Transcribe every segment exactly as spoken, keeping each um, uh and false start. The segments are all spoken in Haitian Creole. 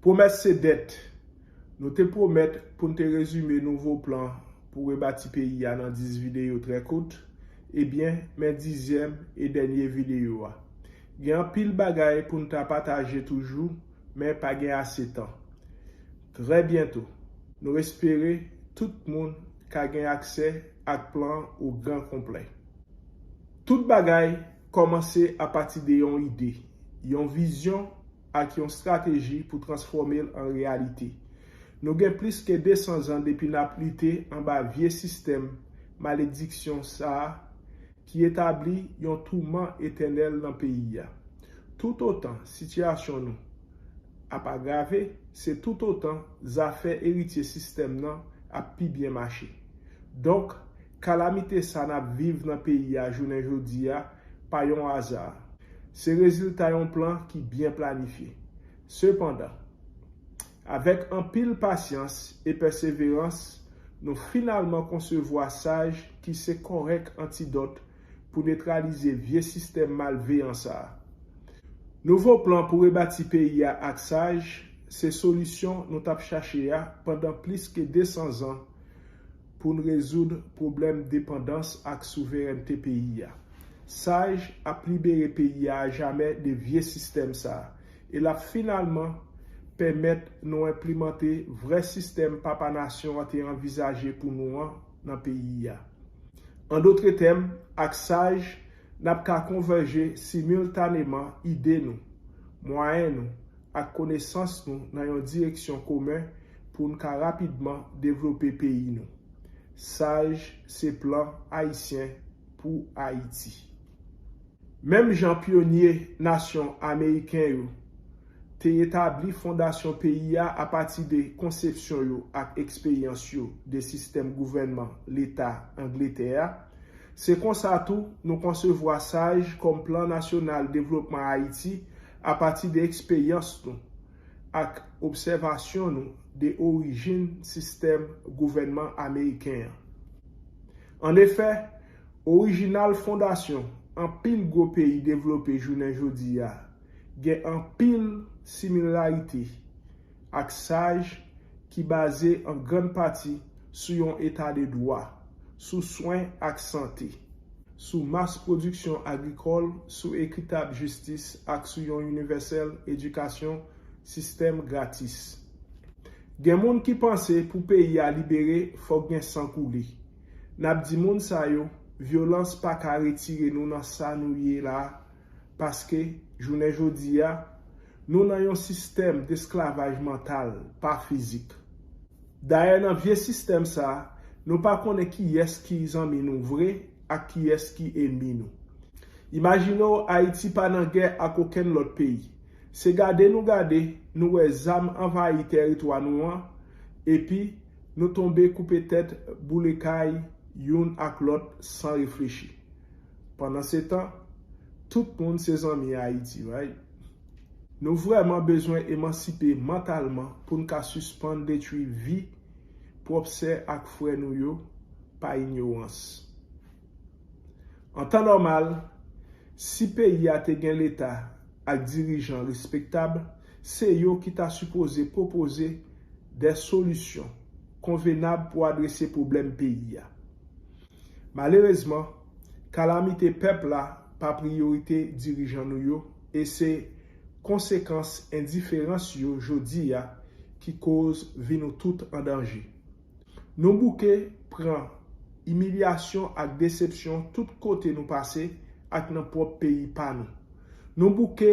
Pwomès se dèt. Nou te pwomèt pou n te rezime nouvo plan pou rebati peyi a nan dis videyo trè kout. Ebyen, men dizyèm e dènye videyo a. Gen anpil bagay pou n ta pataje toujou, men pa gen ase tan. Trè byento, nou espere tout moun ka gen aksè ak plan o gran konplè. Tout bagay kòmanse apati de yon ide, yon vizyon ak yon strateji pou transfòme l an reyalite. Nou gen plis ke de san zan depi n ap lite anba vye sistèm malediksyon sa a ki etabli yon touman etènèl nan peyi a. Toutotan sitiyasyon nou ap agrave, se toutotan zafè eritye sistèm nan ap pi byen mache. Donk, kalamite sa n ap viv nan peyi a jounen jodi a pa yon aza. Se rezilta yon plan ki byen planifye. Sepandan, avèk anpil pasyans e pèseverans, nou finalman konsevwa SAJ ki se kòrèk antidòt pou netralize vye sistèm malveyan sa a. Nouvo plan pou rebati peyi a ak SAJ se solisyon nou t ap chache a pandan plis ke de san zan pou n rezoud pwoblèm depandans ak souverènte peyi a. SAJ ap libere peyi a ajamè de vye sistèm sa a e l ap finalman pèmèt nou enplimante vrè sistèm papa nasyon an te anvizaje pou nou an nan peyi a. An dotre tèm, ak SAJ, n ap ka konvèje similtaneman ide nou, mwayen nou, ak konesans nou nan yon direksyon komen pou n ka rapidman devlope peyi nou. SAJ se plan ayisyen pou Ayiti. Menm jan pyonye nasyon ameriken yo te etabli fondasyon peyi a apati de konsepsyon yo ak eksperyans yo de sistèm gouvènman Leta Angletè a, se konsa tou nou konsevwa SAJ kòm Plan Nasyonal Devlopman Ayiti apati de eksperyans nou ak obsèvasyon nou de orijin sistèm gouvènman ameriken an. Annefè, orijinal fondasyon anpil gwo peyi devlope jounen jodi a gen anpil similarite ak SAJ ki baze an grann pati sou yon eta de dwa, sou swen ak sante, sou mas pwodiksyon agrikòl, sou ekitab jistis ak sou yon inivèsèl edikasyon sistèm gratis. Gen moun ki panse pou peyi a libere, fòk gen san koule. N ap di moun sa yo, vyolans pa ka retire nou nan sa nou ye la a, paske, jounen jodi a, nou nan yon sistèm desklavaj mantal, pa fizik. Dayè, nan vye sistèm sa a, nou pa konnen kiyès ki zanmi nou vre ak kiyès ki enmi nou. Imajine w, Ayiti pa nan gè ak okenn lòt peyi. Se gade nou gade, nou wè zam anvayi tèritwa nou an, epi nou tonbe koupe tèt, boule kay youn ak lòt san reflechi. Pandansetan, tout moun se zanmi Ayiti, right? Nou vrèman bezwen emansipe mantalman pou n ka sispann detwi vi pwòp sè ak frè nou yo pa inyorans. An tan nòmal, si peyi a te gen Leta ak dirijan respektab, se yo ki ta sipoze pwopoze de solisyon konvenab pou adrese pwoblèm peyi a. Malerezman, kalamite pèp la pa priyorite dirijan nou yo e se konsekans endiferans yo jodi a ki koz vi nou tout an danje. Nou bouke pran imilyasyon ak desepsyon tout kote nou pase ak nan pwòp peyi pa nou. Nou bouke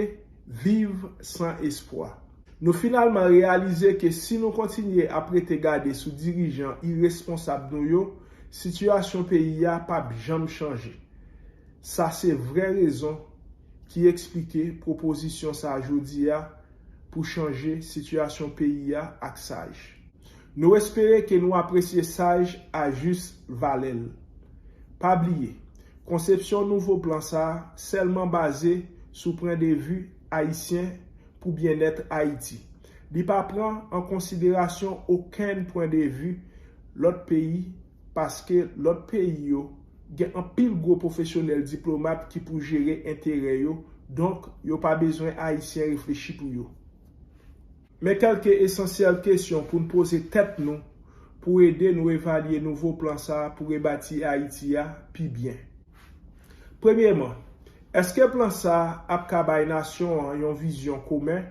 viv san espwa. Nou finalman reyalize ke si nou kontinye ap rete gade sou dirijan iresponsab nou yo, sitiyasyon peyi a p ap janm chanje. Sa se vrè rezon ki eksplike pwopozisyon sa jodi a pou chanje sitiyasyon peyi a ak SAJ. Nou espere ke nou apresye SAJ a jis valè l. Pa bliye, konsepsyon nouvo plan sa a sèlman baze sou pwendevi ayisyen pou byennèt Ayiti. Li pa pran an konsiderasyon okenn pwendevi lòt peyi, paske lòt peyi yo gen anpil gwo pwofesyonèl diplomat ki pou jere enterè yo, donk yo pa bezwen Ayisyen reflechi pou yo. Men kèlke esansyèl kesyon pou n poze tèt nou pou ede nou evalye nouvo plan sa a pou rebati Ayiti a pi byen. Premyèman, èske plan sa a ap ka bay nasyon an yon vizyon komen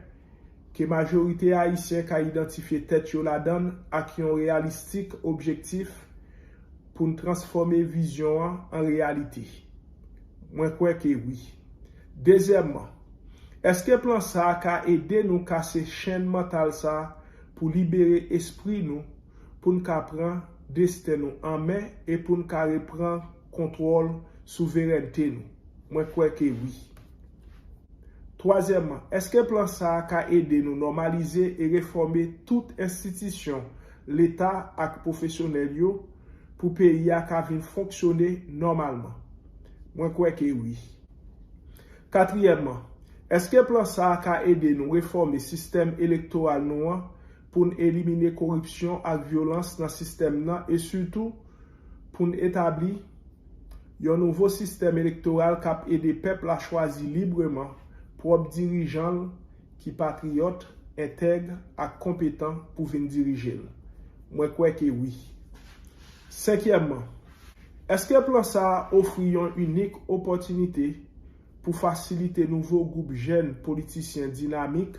ke majorite Ayisyen ka idantifye tèt yo ladan l ak yon reyalistik objektif pou n transfòme vizyon an an reyalite? Mwen kwè ke wi. Dezyèmman, èske plan sa a ka ede nou kase chenn mantal sa a pou libere espri nou, pou n ka pran desten nou an men e pou n ka reprann kontwòl souverènte nou? Mwen kwè ke wi. Twazyèmman, èske plan sa a ka ede nou nòmalize e refòme tout enstitisyon Leta ak pwofesyonèl yo pou peyi a ka vin fonksyone nòmalman? Mwen kwè ke wi. Katriyèmman, èske plan sa a ka ede nou refòme sistèm elektoral nou an pou n elimine koripsyon ak vyolans nan sistèm nan e sitou pou n etabli yon nouvo sistèm elektoral k ap ede pèp la chwazi libreman pwòp dirijan l ki patriyòt, entèg ak konpetan pou vin dirije l? Mwen kwè ke wi. Senkyèmman, èske plan sa a ofri yon inik opòtinite pou fasilite nouvo gwoup jèn politisyen dinamik,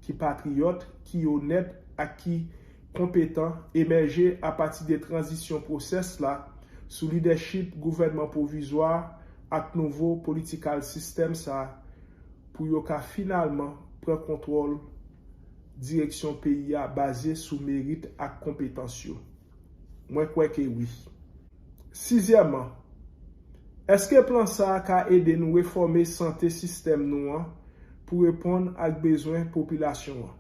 ki patriyòt, ki onèt ak ki konpetan emèje apati de tranzisyon pwosès la sou lidèchip gouvènman pwovizwa ak nouvo politikal sistèm sa pou yo ka finalman pran kontwòl direksyon peyi a baze sou merit ak konpetans yo? Mwen kwè ke wi. Sizyèmman, èske plan sa a ka ede nou refòme sante sistèm nou an pou reponn ak bezwen popilasyon an?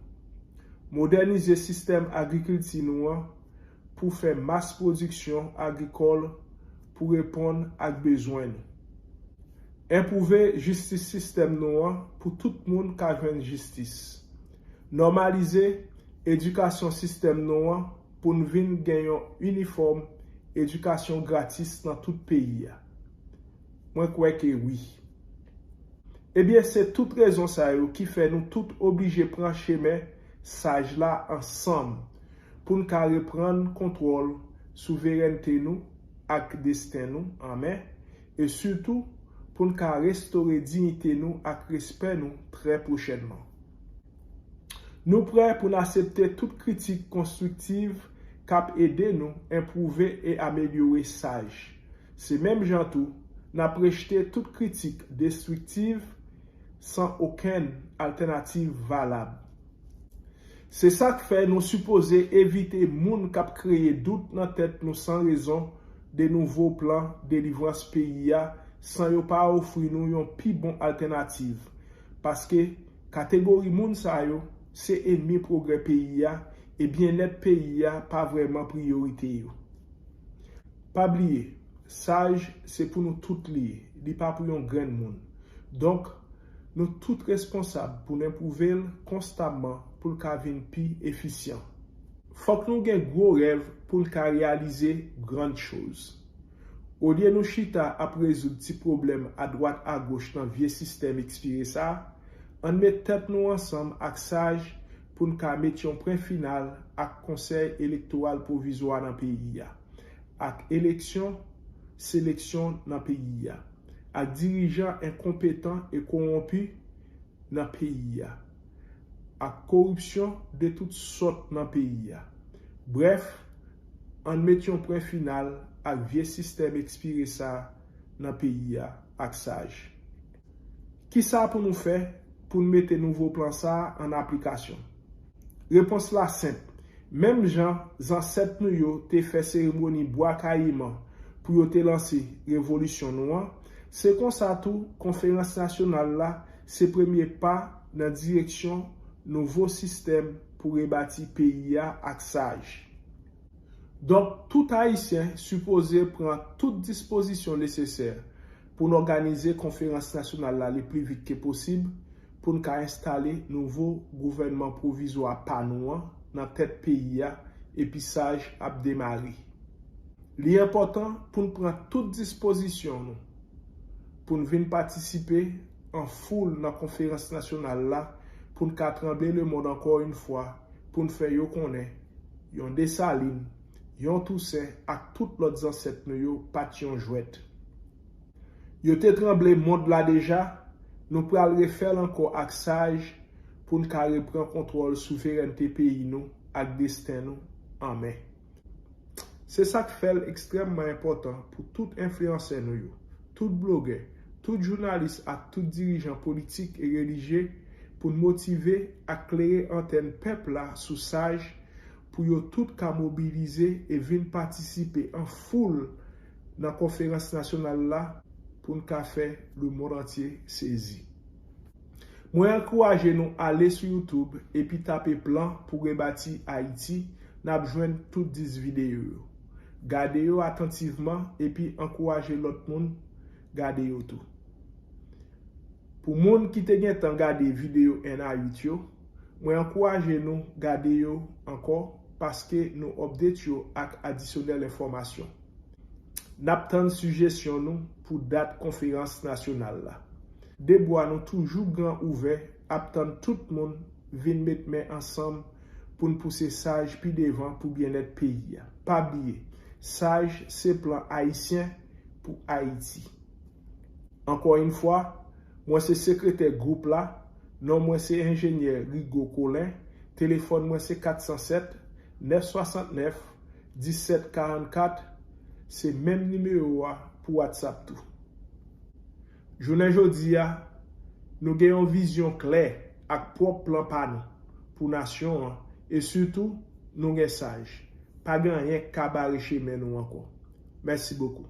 Modènize sistèm agrikilti nou an pou fè mas pwodiksyon agrikòl pou reponn ak bezwen nou. Enpwouve jistis sistèm nou an pou tout moun ka jwenn jistis. Nòmalize edikasyon sistèm nou an pou n vin gen yon inifòm edikasyon gratis nan tout peyi a. Mwen kwè ke wi. Ebyen, se tout rezon sa yo ki fè nou tout oblije pran chemen saj la ansanm pou n ka reprann kontwòl souverènte nou ak desten nou an men, e sitou pou n ka restore diyite nou ak respè nou trè pwochènman. Nou prè pou n aksepte tout kritik konstriktiv k ap ede nou enpwouve e amelyore saj. Se menm jan tou, n ap rejte tout kritik destriktiv san okenn altènativ valab. Se sa k fè nou sipoze evite moun k ap kreye dout nan tèt nou san rezon de nouvo plan delivrans peyi a san yo pa ofri nou yon pi bon altènativ. Paske kategori moun sa yo se enmi pwogrè peyi a e byennèt peyi a pa vrèman priyorite yo. Pa bliye, saj se pou nou tout li ye, li pa pou yon grenn moun. Donk, nou tout responsab pou n enpwouve l konstamman pou l ka vin pi efisyan. Fòk nou gen gwo rèv pou n ka reyalize grann choz. Olye nou chita ap rezoud ti pwoblèm adwat agoch nan vye sistèm ekspire sa a, ann met tèt nou ansanm ak saj pou n ka met yon pwen final ak Konsèy Elektoral Pwovizwa nan peyi a, ak eleksyon, seleksyon nan peyi a, ak dirijan enkonpetan e kowonpi nan peyi a, ak koripsyon de tout sòt nan peyi a. Brèf, ann met yon pwen final ak vye sistèm ekspire sa a nan peyi a ak saj. Kisa pou nou fè pou n mete nouvo plan sa a an aplikasyon? Repons la senp. Menm jan zansèt nou yo te fè seremoni Bwa Kayiman pou yo te lanse revolisyon nou an, se konsa tou Konferans Nasyonal la se premye pa nan direksyon nouvo sistèm pou rebati peyi a ak saj. Donk, tout Ayisyen sipoze pran tout dispozisyon nesesè pou n òganize Konferans Nasyonal la le pli vit ke posib pou n ka enstale nouvo gouvènman pwovizwa pa nou an nan tèt peyi a epi saj ap demare. Li enpòtan pou n pran tout dispozisyon nou pou n vin patisipe an foul nan Konferans Nasyonal la pou n ka tranble lemonn ankò yon fwa, pou n fè yo konnen yon Desalin, yon Tousen ak tout lòt zansèt nou yo pa t yon jwèt. Yo te tranble mond la deja, nou pral refè l ankò ak saj pou n ka reprann kontwòl souverènte peyi nou ak desten nou an men. Se sa k fè l ekstrèmman enpòtan pou tout enfliyansè nou yo, tout blogè, tout jounalis ak tout dirijan politik e relijye pou n motive ak klere antèn pèp la sou saj pou yo tout ka mobilize e vin patisipe an foul nan konferans nasyonal la pou n ka fè lemonn antye sezi. Mwen ankouraje nou ale sou YouTube epi tape plan pou rebati Ayiti, n ap jwenn tout dis videyo yo. Gade yo atantivman epi ankouraje lòt moun gade yo tou. Pou moun ki te gentan gade videyo en a uit yo, mwen ankouraje nou gade yo ankò paske nou update yo ak adisyonèl enfòmasyon. N ap tann sijesyon nou pou dat konferans nasyonal la. De bra nou toujou gran ouvè ap tann tout moun vin met men ansanm pou n pouse saj pi devan pou byennèt peyi a. Pa bliye, saj se plan ayisyen pou Ayiti. Ankò yon fwa, mwen se sekretè gwoup la, non mwen se enjenyè Rigaud Colin, telefòn mwen se kat san sèt, nèf swasantnèf, disèt karannkat, se menm nimewo a pou WhatsApp tou. Jounen jodi a, nou gen yon vizyon klè ak pwòp plan pa nou pou nasyon an e sitou nou gen saj. Pa gen anyen k ka bare chemen nou ankò. Mèsi bokou.